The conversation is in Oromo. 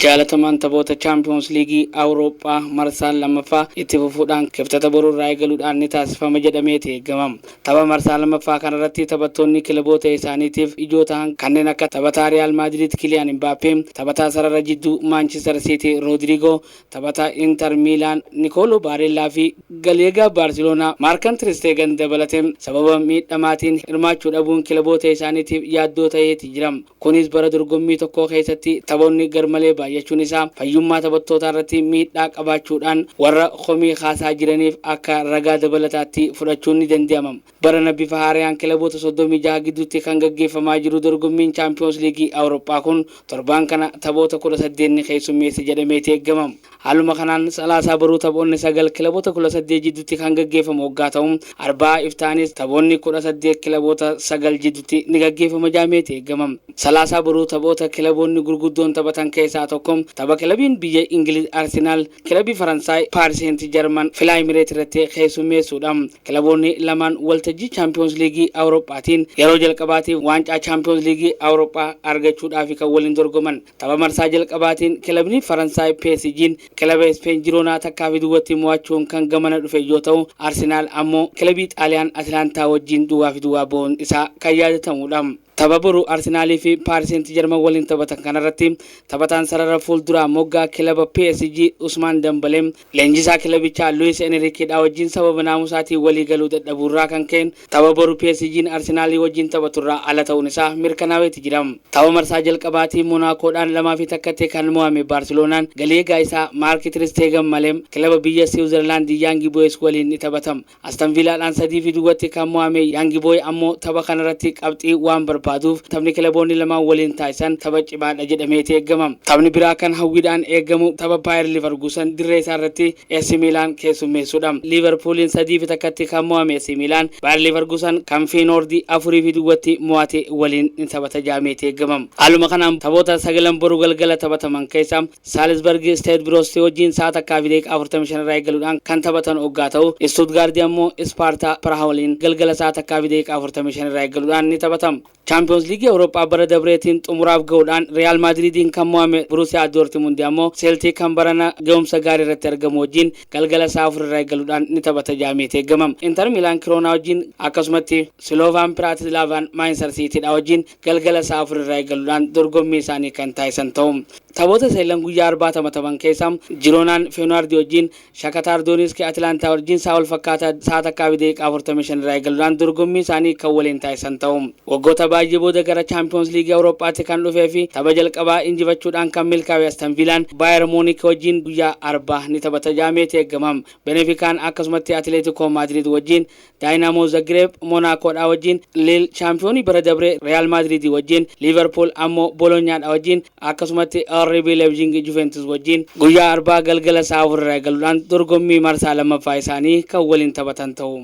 Jaalatamaan taphoota Chaampiyoons Liigii Awurooppaa marsaan lammaffaa itti fufuudhaan Kibxata boruu irraa eegaluudhaan ni taasifama jedhameeti eegama. Tapha marsaa lammaffaa kanarratti taphattoonni kilaboota isaaniitiif ijoo tahan kanneen akka taphataa Riyaal Maadriid Kiliyaan Imbaappee, taphataa sarara jidduu Maanchistar Siitii Roodiriigoo, taphataa Intar Miilaan Nikooloo Baareellaa fi galeegaa Baarseloonaa Maarkan Tiristeegan dabalatee sababa miidhamaatiin hirmaachuu dhabuun kilaboota isaaniitiif yaaddoo taheeti jira. Kunis bara dorgommii tokkoo keessatti taphoonni garmalee baay'achuun isaa fayyummaa taphattootaa irratti miidhaa qabaachuudhaan warra komii kaasaa jiraniif akka ragaa dabalataatti fudhachuun ni dandi'ama. Barana bifa haarayaan kilaboota 36 gidduutti kan gaggeeffamaa jiru dorgommiin Chaampiyoons Liigii Awurooppaa kun torbaan kana taphoota 18 ni keessummeessa jedhameeti eegama. Haaluma kanaan Salaasaa boruu taphoonni 9 kilaboota 18 jidduutti kan gaggeeffamu oggaa ta'u, Arba'aa iftaanis taphoonni 18 kilaboota 9 jidduutti ni gaggeeffama jedhameeti eegama. Salaasaa boruu taphoota kilaboonni gurguddoon taphatan keessaa tokko tapha kilabiin biyya Ingiliz Arsenaal kilabii Faransaay Paaris Seent Jarman Filaayimireet irratti keessummeessuudha. Kilaboonni lamaan waltajjii Chaampiyoons Liigii Awurooppaatiin yeroo jalqabaatiif waancaa Chaampiyoons Liigii Awurooppaa argachuudhaafi kan waliin dorgoman. Tapha marsaa jalqabaatiin kilabni Faransaay PSGn kilaba Ispeen Jiroonaa takkaa fi duwwatti mo'achuun kan gamana dhufe yoo ta'u, Arsenaal ammoo kilabii Xaaliyaan Atilaantaa wajjin duwwaa fi duwwaa ba'uun isaa kan yaadatamuudha. Tapha boru Arsenaalii fi Paaris Seent Jarman waliin taphatan kanarratti taphataan sarara fuulduraa moggaa kilaba PSG Usmaan Dambalee Leenjisaa kilabichaa Luwis Enriikeedhaa wajjin sababa naamusaatiin walii galuu dadhabuurraa kan ka'een tapha boru PSGn Arsenaalii wajjin taphaturraa ala ta'uun isaa mirkanaaweeti jira. Tapha marsaa jalqabaatiin Monaakoodhaan 2 fi 1tti kan mo'ame Baarseloonaan galii eegaa isaa Maarki Tiristeegan malee kilaba biyya Siwuzerlaandi Yaangi Booyis waliin ni taphata. Aston Viilaadhaan 3 fi duwwatti kan mo'ame Yaangi Booy ammoo tapha kanarratti qabxii waan barbaaduuf taphni kilaboonni lamaan waliin taasisan tapha cimaadha jedhameeti eegama. Taphni biraa kan hawwiidhaan eegamu tapha Baayer Liivarkuusan dirree isaa irratti AC Miilaan keessummeessudha. Liivarpuuliin 3 fi 1tti kan mo'ame AC Miilaan Baayer Liivarkuusan kan Fiinoordi 4 fi duwwatti mo'ate waliin ni taphata jedhameeti eegama. Haaluma kanaan taphoota sagalan boru galgala taphataman keessaa Saalisbargi Isteet Biroosti wajjin sa'a 1:45 irraa eegaluudhaan kan taphatan oggaa ta'u, Istuutgaardi ammoo Ispaartaa Piraha waliin galgala sa'a 1:45 irraa eegaluudhaan ni taphata. Chaampiyoons Liigii Awurooppaa bara dabreetiin xumuraaf ga'uudhaan Riyaal Maadiriidiin kan mo'ame Buruusiyaa Doortimundi ammoo Seeltiik kan barana ga'umsa gaarii irratti argamu wajjin galgala sa'a 4 irraa eegaluudhaan ni taphata jedhameeti eegama. Intar Miilaan Kiroonaa wajjin akkasumatti Siloovaan Piraatislaavaan Maayinsar Siitiidhaa wajjin galgala sa'a 4 irraa eegaluudhaan dorgommii isaanii kan taasisan ta'u. Taphoota saglan guyyaa Arbaa taphataman keessaa Jiroonaan Feenoardi wajjin, Shakataar Dooniski Atilaantaa wajjin sa'a walfakkaataa sa'a 1:45 irraa eegaluudhaan dorgommii isaanii kan waliin taasisan ta'u. Waggoota baay'ee booda gara Chaampiyoons Liigii Awuroophaatti kan dhufee fi tapha jalqabaa injifachuudhaan kan milkaa'e Aston Viilaan Baayer Muunik wajjin guyyaa Arbaa ni taphata jedhameeti eegama. Benefikaan akkasumatti Atileetikoo Maadriid wajjin Daayinaamoo Zagireeb Monaakoodhaa wajjin, Liil shaampiyoonii bara dabree Riyaal Maadriidii wajjin, Liivarpuul ammoo Bolonyaadha wajjin akkasumatti RB Leepzhing Juventus wajjin guyyaa Arbaa galgala sa'a 4 irraa eegaluudhaan dorgommii marsaa lammaffaa isaanii kan waliin taphatan ta'u.